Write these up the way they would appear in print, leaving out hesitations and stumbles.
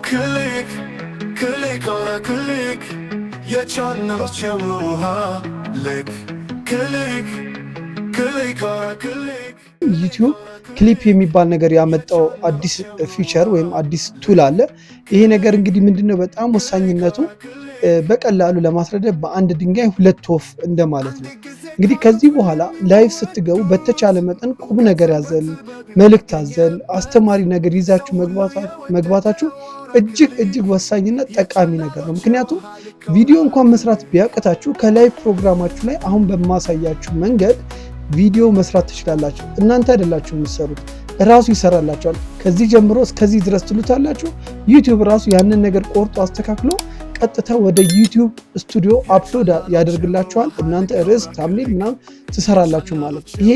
Click click click የቻናላችን ውሃ ልክ click click click። ዩቲዩብ ክሊፕ የሚባል ነገር ያመጣው አዲስ feature ወይም አዲስ tool አለ። ይሄ ነገር እንግዲህ ምንድነው በጣም ወሳኝነቱ በቀላሉ ለማስረዳት በአንድ ድንጋይ ሁለት ወፍ እንደማለት ነው። እንግዲህ ከዚህ በኋላ live ስትገቡ በተቻለ መጠን ቁም ነገር ያዘል፣ መልእክት አዘል፣ አስተማሪ ነገር ይዛችሁ መግባታችሁ እጅግ እጅግ ወሳኝና ጠቃሚ ነገር ነው። ምክንያቱም ቪዲዮ እንኳን መስራት ቢያቅታችሁ ከ live ፕሮግራማችሁ ላይ አሁን በማሳያችሁ መንገድ ቪዲዮ መስራት ትችላላችሁ። እናንተ አይደላችሁ የምትሰሩት፣ ራሱ ይሰራላችኋል። ከዚህ ጀምሮ እስከዚህ ድረስ ትሉታላችሁ። ዩቲዩብ ራሱ ያንን ነገር ቆርጦ አስተካክሎ ቀጥታ ወደ ዩቲዩብ ስቱዲዮ upload ያደርግላችኋል። እናንተ ርዕስ፣ thumbnail ምናምን ትሰራላችሁ ማለት ነው። ይሄ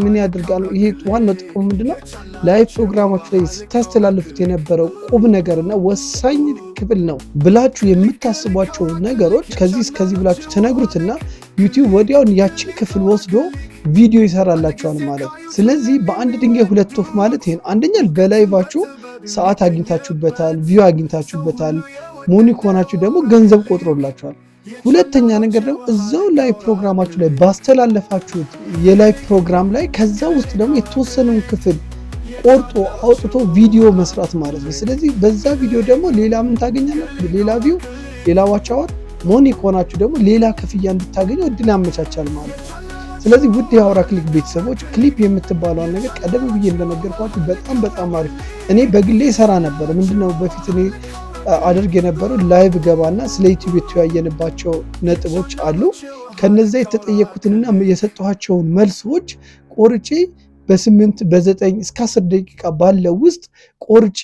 ምን ያደርጋል? ይሄ ዋናው ጥቅሙ ምንድነው? Live ፕሮግራማችሁ ላይ ስታስተላልፉት የነበረው ቁም ነገርና ወሳኝ ክፍል ነው ብላችሁ የምታስቧቸው ነገሮች ከዚህ እስከዚህ ብላችሁ ትነግሩትና ዩቲዩብ ወዲያውን ያችን ክፍል ወስዶ ቪዲዮ ይሰራላችኋል ማለት ነው። ስለዚህ በአንድ ድንጋይ ሁለት ወፍ ማለት ይሄ ነው። አንደኛ በ live ኣችሁ ሰዓት አግኝታችሁበታል፣ view አግኝታችሁበታል፣ money ከሆናችሁ ደግሞ ገንዘብ ቆጥሮላችኋል። ሁለተኛ ነገር ደግሞ እዛው live ፕሮግራማችሁ ላይ ባስተላለፋችሁት የ live ፕሮግራም ላይ ከዛ ውስጥ ደግሞ የተወሰነውን ክፍል ቆርጦ አውጥቶ ቪዲዮ መስራት ማለት ነው። ስለዚህ በዛ ቪዲዮ ደግሞ ሌላ ምን ታገኛላችሁ? ሌላ view፣ ሌላ watch hour፣ money ከሆናችሁ ደግሞ ሌላ ክፍያ እንድታገኙ እድል ያመቻቻል ማለት ነው። ስለዚህ ውድ የአውራ ክሊክ ቤተሰቦች፣ ክሊፕ የምትባለውን ነገር ቀደም ብዬ እንደነገርኳችሁ በጣም በጣም አሪፍ፣ እኔ በግሌ ሰራ ነበር። ምንድነው በፊት እኔ አደርግ የነበረው? Live ገባና ስለ ዩቲዩብ የተወያየንባቸው ነጥቦች አሉ። ከነዛ የተጠየኩትንና የሰጠኋቸውን መልሶች ቆርጬ በ8፣ በ9 እስከ 10 ደቂቃ ባለው ውስጥ ቆርጬ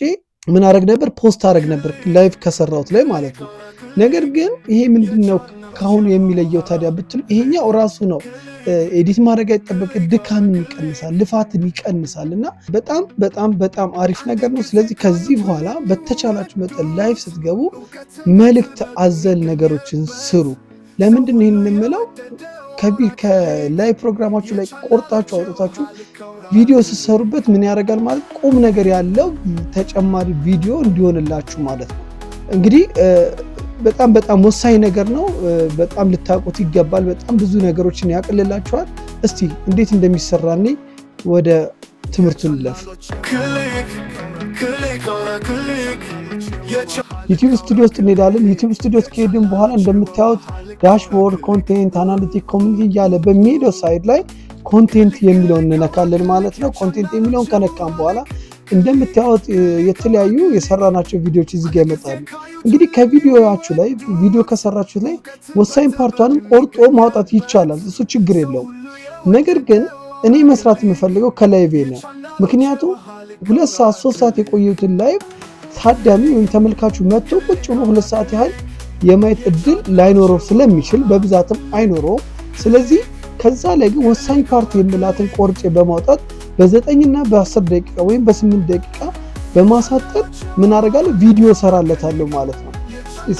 ምን አረግ ነበር? Post አረግ ነበር live ከሰራሁት ላይ ማለት ነው። ነገር ግን ይሄ ምንድነው ከአሁኑ የሚለየው ታዲያ ብትሉ ይሄኛው ራሱ ነው፣ edit ማድረግ አይጠበቅ፣ ድካምን ይቀንሳል፣ ልፋትን ይቀንሳል እና በጣም በጣም በጣም አሪፍ ነገር ነው። ስለዚህ ከዚህ በኋላ በተቻላችሁ መጠን live ስትገቡ መልእክት አዘል ነገሮችን ስሩ። ለምንድን ነው ይህን የምለው? ከ live ፕሮግራማችሁ ላይ ቆርጣችሁ አውጥታችሁ ቪዲዮ ስትሰሩበት ምን ያደርጋል ማለት ቁም ነገር ያለው ተጨማሪ ቪዲዮ እንዲሆንላችሁ ማለት ነው። እንግዲህ በጣም በጣም ወሳኝ ነገር ነው። በጣም ልታውቁት ይገባል። በጣም ብዙ ነገሮችን ያቀልላችኋል። እስቲ እንዴት እንደሚሰራ እኔ ወደ ትምህርቱ እንለፍ። Click click click። ዩቲዩብ ስቱዲዮ ውስጥ እንሄዳለን። ዩቲዩብ ስቱዲዮ ውስጥ ከሄድን በኋላ እንደምታዩት dashboard፣ content፣ analytic፣ community እያለ በሚሄደው side ላይ content የሚለውን እንነካለን ማለት ነው። Content የሚለውን ከነካን በኋላ እንደምታዩት የተለያዩ የሰራናቸው ቪዲዮዎች እዚህ ጋር ይመጣሉ። እንግዲህ ከቪዲዮችሁ ላይ፣ ቪዲዮ ከሰራችሁት ላይ ወሳኝ part ኧንም ቆርጦ ማውጣት ይቻላል። እሱ ችግር የለውም። ነገር ግን እኔ መስራት የምፈልገው ከ live ነው። ምክንያቱም 2 ሰዓት፣ 3 ሰዓት የቆዩትን live ታዳሚ ወይም ተመልካቹ መጥቶ ቁጭ ብሎ 2 ሰዓት ያህል የማየት እድል ላይኖረው ስለሚችል፣ በብዛትም አይኖረውም። ስለዚህ ከዛ ላይ ግን ወሳኝ part የምላትን ቆርጬ በማውጣት በ9ና በ10 ደቂቃ ወይም በ8 ደቂቃ በማሳጠር ምን አደርጋለሁ? ቪዲዮ ሰራለታለሁ ማለት ነው።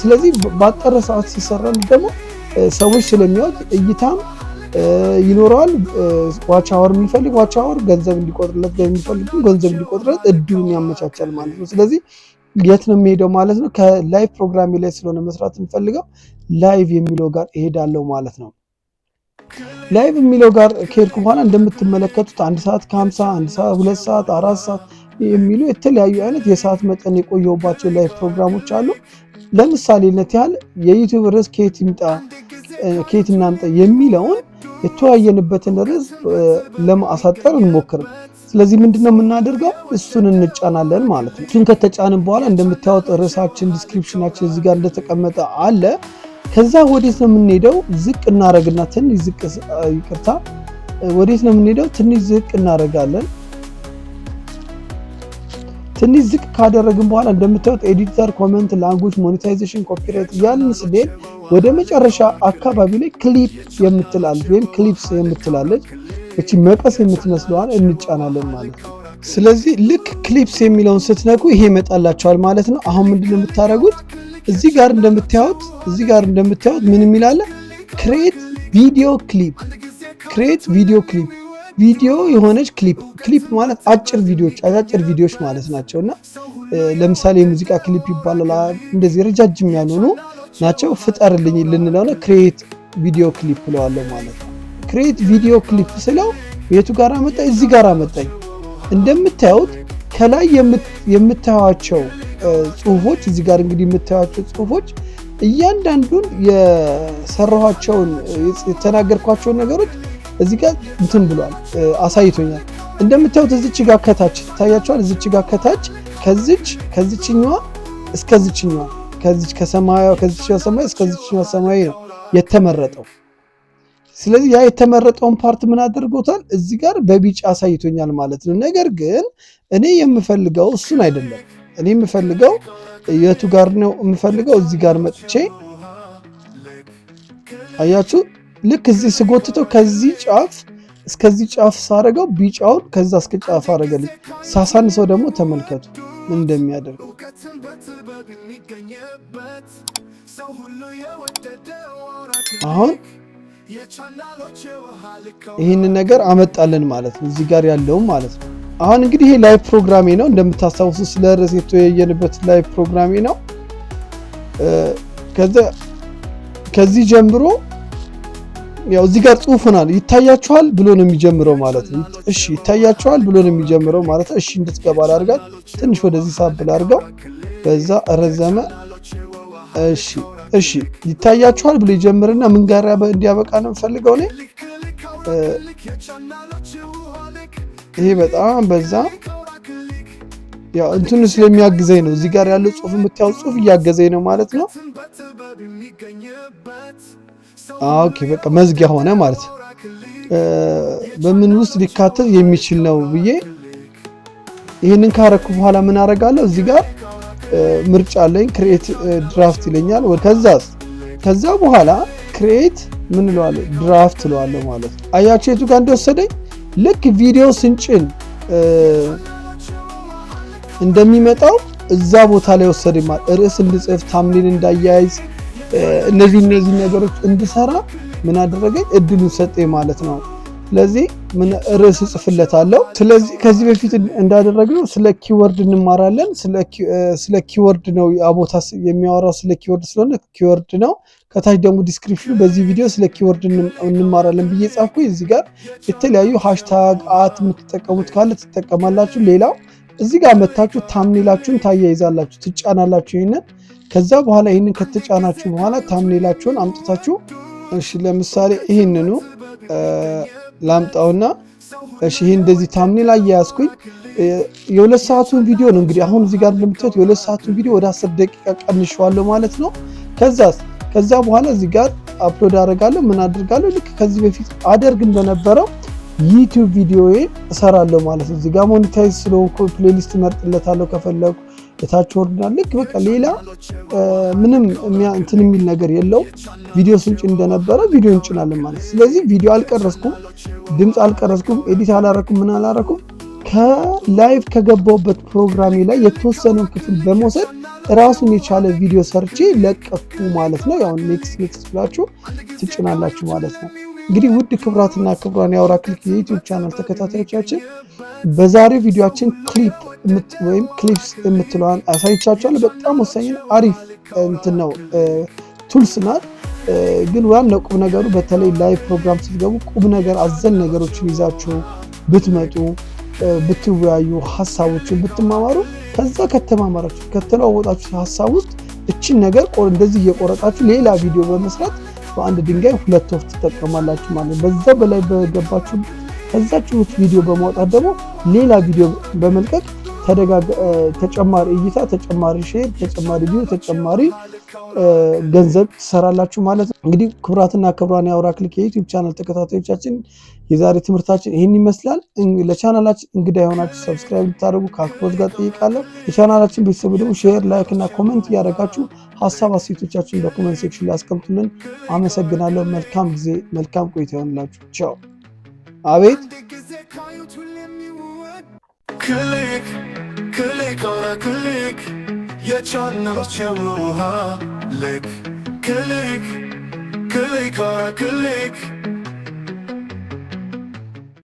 ስለዚህ ባጠረ ሰዓት ሲሰራ ደግሞ ሰዎች ስለሚያዩት እይታም ይኖረዋል። Watch hour የሚፈልግ watch hour፣ ገንዘብ እንዲቆጥርለት የሚፈልግ ገንዘብ እንዲቆጥርለት እድሉን ያመቻቻል ማለት ነው። ስለዚህ የት ነው የሚሄደው ማለት ነው? ከ live ፕሮግራሜ ላይ ስለሆነ መስራት የምፈልገው live የሚለው ጋር እሄዳለሁ ማለት ነው። Live የሚለው ጋር ከሄድኩ በኋላ እንደምትመለከቱት 1 ሰዓት ከ50፣ 1 ሰዓት፣ 2 ሰዓት፣ 4 ሰዓት የሚሉ የተለያዩ አይነት የሰዓት መጠን የቆየሁባቸው live ፕሮግራሞች አሉ። ለምሳሌነት ያህል የዩቲዩብ ርዕስ ከየት ይምጣ፣ ከየት እናምጣ የሚለውን የተወያየንበትን ርዕስ ለማሳጠር እንሞክር። ስለዚህ ምንድነው የምናደርገው? እሱን እንጫናለን ማለት ነው። እሱን ከተጫንን በኋላ እንደምታዩት ርዕሳችን፣ description ኣችን እዚህ ጋር እንደተቀመጠ አለ። ከዛ ወዴት ነው የምንሄደው? ዝቅ እናደርግና ትንሽ ዝቅ፣ ይቅርታ፣ ወዴት ነው የምንሄደው? ትንሽ ዝቅ እናደርጋለን። ትንሽ ዝቅ ካደረግን በኋላ እንደምታዩት editor፣ comment፣ language፣ monetization፣ copyright እያልን ስንሄድ ወደ መጨረሻ አካባቢ ላይ ክሊፕ የምትላለች ወይም clips የምትላለች፣ እቺ መቀስ የምትመስለዋን እንጫናለን ማለት ነው። ስለዚህ ልክ clips የሚለውን ስትነኩ ይሄ ይመጣላችኋል ማለት ነው። አሁን ምንድን ነው የምታደርጉት? እዚህ ጋር እንደምታዩት ምን የሚል አለ? Create video clip፣ create video clip። ቪዲዮ የሆነች clip። Clip ማለት አጭር ቪዲዮዎች፣ አጫጭር ቪዲዮዎች ማለት ናቸው። እና ለምሳሌ የሙዚቃ ክሊፕ ይባላል። እንደዚህ ረጃጅም ያልሆኑ ናቸው። ፍጠርልኝ ልንለው ነው። Create video clip እለዋለሁ ማለት ነው። Create video clip ስለው የቱ ጋር አመጣኝ? እዚህ ጋር አመጣኝ። እንደምታዩት ከላይ የምታዩቸው ጽሁፎች፣ እዚህ ጋር እንግዲህ የምታዩቸው ጽሁፎች እያንዳንዱን የሰራኋቸውን፣ የተናገርኳቸውን ነገሮች እዚህ ጋር እንትን ብሏል፣ አሳይቶኛል። እንደምታዩት እዚች ጋር ከታች ይታያችኋል። እዚች ጋር ከታች ከዚችኛዋ እስከዚችኛዋ፣ ከዚች ከሰማያዊ፣ ከዚችኛዋ ሰማያዊ እስከዚችኛዋ ሰማያዊ ነው የተመረጠው። ስለዚህ ያ የተመረጠውን part ምን አድርጎታል? እዚህ ጋር በቢጫ አሳይቶኛል ማለት ነው። ነገር ግን እኔ የምፈልገው እሱን አይደለም። እኔ የምፈልገው የቱ ጋር ነው የምፈልገው? እዚህ ጋር መጥቼ አያችሁ፣ ልክ እዚህ ስጎትተው ከዚህ ጫፍ እስከዚህ ጫፍ ሳረገው ቢጫውን ከዛ እስከ ጫፍ አረገልኝ። ሳሳንሰው ደግሞ ተመልከቱ ምን እንደሚያደርግ። አሁን ይህንን ነገር አመጣልን ማለት ነው። እዚህ ጋር ያለውም ማለት ነው። አሁን እንግዲህ ይሄ live ፕሮግራሜ ነው። እንደምታስታውሱ ስለ ርዕስ የተወያየንበት live ፕሮግራሜ ነው። ከዚህ ጀምሮ ያው እዚህ ጋር ጽሁፍ ሆናል፣ ይታያችኋል ብሎ ነው የሚጀምረው ማለት ነው። እሺ፣ ይታያችኋል ብሎ ነው የሚጀምረው ማለት ነው። እሺ፣ እንድትገባ ላድርጋት። ትንሽ ወደዚህ ሳብ ላድርገው። በዛ ረዘመ። እሺ፣ ይታያችኋል ብሎ ይጀምርና ምን ጋር እንዲያበቃ ነው የምፈልገው እኔ? ይሄ በጣም በዛ። ያው እንትኑ ስለሚያግዘኝ ነው። እዚህ ጋር ያለው ጽሁፍ፣ የምታየው ጽሁፍ እያገዘኝ ነው ማለት ነው። Okay፣ በቃ መዝጊያ ሆነ ማለት ነው። በምን ውስጥ ሊካተት የሚችል ነው ብዬ ይህንን ካረኩ በኋላ ምን አደርጋለሁ? እዚህ ጋር ምርጫ አለኝ። Create draft ይለኛል። ከዛ በኋላ create ምን እለዋለሁ? Draft እለዋለሁ ማለት ነው። አያችሁ የቱ ጋር እንደወሰደኝ? ልክ ቪዲዮ ስንጭን እንደሚመጣው እዛ ቦታ ላይ ወሰደኝ ማለት፣ ርዕስ እንድጽፍ፣ thumbnail እንዳያይዝ፣ እነዚህ ነገሮች እንድሰራ ምን አደረገኝ? እድሉን ሰጠኝ ማለት ነው። ስለዚህ ምን ርዕስ እጽፍለታለሁ። ስለዚህ ከዚህ በፊት እንዳደረግነው ስለ keyword እንማራለን። ስለ keyword ነው፣ ያ ቦታ የሚያወራው ስለ keyword ስለሆነ keyword ነው። ከታች ደግሞ description ኑ በዚህ ቪዲዮ ስለ keyword እንማራለን ብዬ ጻፍኩኝ። እዚህ ጋር የተለያዩ hashtag፣ at የምትጠቀሙት ካለ ትጠቀማላችሁ። ሌላው እዚህ ጋር መታችሁ thumbnail ኣችሁን ታያይዛላችሁ፣ ትጫናላችሁ ይህንን። ከዛ በኋላ ይህንን ከተጫናችሁ በኋላ thumbnail ኣችሁን አምጥታችሁ፣ እሺ፣ ለምሳሌ ይህንኑ ላምጣውና፣ እሺ፣ ይሄ እንደዚህ thumbnail አያያዝኩኝ። የ2 ሰዓቱን ቪዲዮ ነው እንግዲህ። አሁን እዚህ ጋር እንደምታዩት የ2 ሰዓቱን ቪዲዮ ወደ 10 ደቂቃ ቀንሼዋለሁ ማለት ነው። ከዛ በኋላ እዚህ ጋር upload አደርጋለሁ። ምን አድርጋለሁ? ልክ ከዚህ በፊት አደርግ እንደነበረው YouTube ቪዲዮዬ እሰራለሁ ማለት ነው። እዚህ ጋር monetize ስለሆንኩ playlist መርጥለታለሁ ከፈለኩ፣ የታች ወርድና ልክ በቃ ሌላ ምንም እንትን የሚል ነገር የለውም። ቪዲዮ ስንጭን እንደነበረ ቪዲዮ እንጭናለን ማለት ነው። ስለዚህ ቪዲዮ አልቀረጽኩም፣ ድምፅ አልቀረጽኩም፣ edit አላረኩም፣ ምን አላረኩም። ከ live ከገባሁበት ፕሮግራሜ ላይ የተወሰነውን ክፍል በመውሰድ ራሱን የቻለ ቪዲዮ ሰርቼ ለቀኩ ማለት ነው። ያው next next ብላችሁ ትጭናላችሁ ማለት ነው። እንግዲህ ውድ ክቡራትና ክቡራን የአውራ ክሊክ የ YouTube channel ተከታታዮቻችን፣ በዛሬው ቪዲዮአችን ክሊፕ ወይም clips የምትለዋን አሳይቻችኋለሁ። በጣም ወሳኝ አሪፍ እንትን ነው፣ tools ናት። ግን ዋናው ቁም ነገሩ በተለይ live ፕሮግራም ስትገቡ ቁም ነገር አዘል ነገሮችን ይዛችሁ ብትመጡ፣ ብትወያዩ፣ ሀሳቦችን ብትማማሩ፣ ከዛ ከተማማራችሁ፣ ከተለዋወጣችሁ ሀሳብ ውስጥ እችን ነገር እንደዚህ እየቆረጣችሁ ሌላ ቪዲዮ በመስራት በአንድ ድንጋይ ሁለት ወፍ ትጠቀማላችሁ ማለት ነው። በዛ በላይ በገባችሁ ከዛችሁ ውስጥ ቪዲዮ በማውጣት ደግሞ ሌላ ቪዲዮ በመልቀቅ ተጨማሪ እይታ፣ ተጨማሪ share፣ ተጨማሪ view፣ ተጨማሪ ገንዘብ ትሰራላችሁ ማለት ነው። እንግዲህ ክቡራትና ክቡራን የአውራ ክሊክ የ YouTube channel ተከታታዮቻችን፣ የዛሬ ትምህርታችን ይህን ይመስላል። ለቻናላችን እንግዳ የሆናችሁ subscribe እንድታደርጉ ከአክብሮት ጋር ጠይቃለሁ። የቻናላችን ቤተሰቡ ደግሞ share፣ like እና comment እያደረጋችሁ ሀሳብ አስተያየቶቻችሁን በ comment section ላይ አስቀምጡልን። አመሰግናለሁ። መልካም ጊዜ፣ መልካም ቆይታ ይሆንላችሁ። ቻው። አቤት። Click click አውራ ክሊክ፣ የቻናሎች የውሃ ልክ፣ click click አውራ ክሊክ።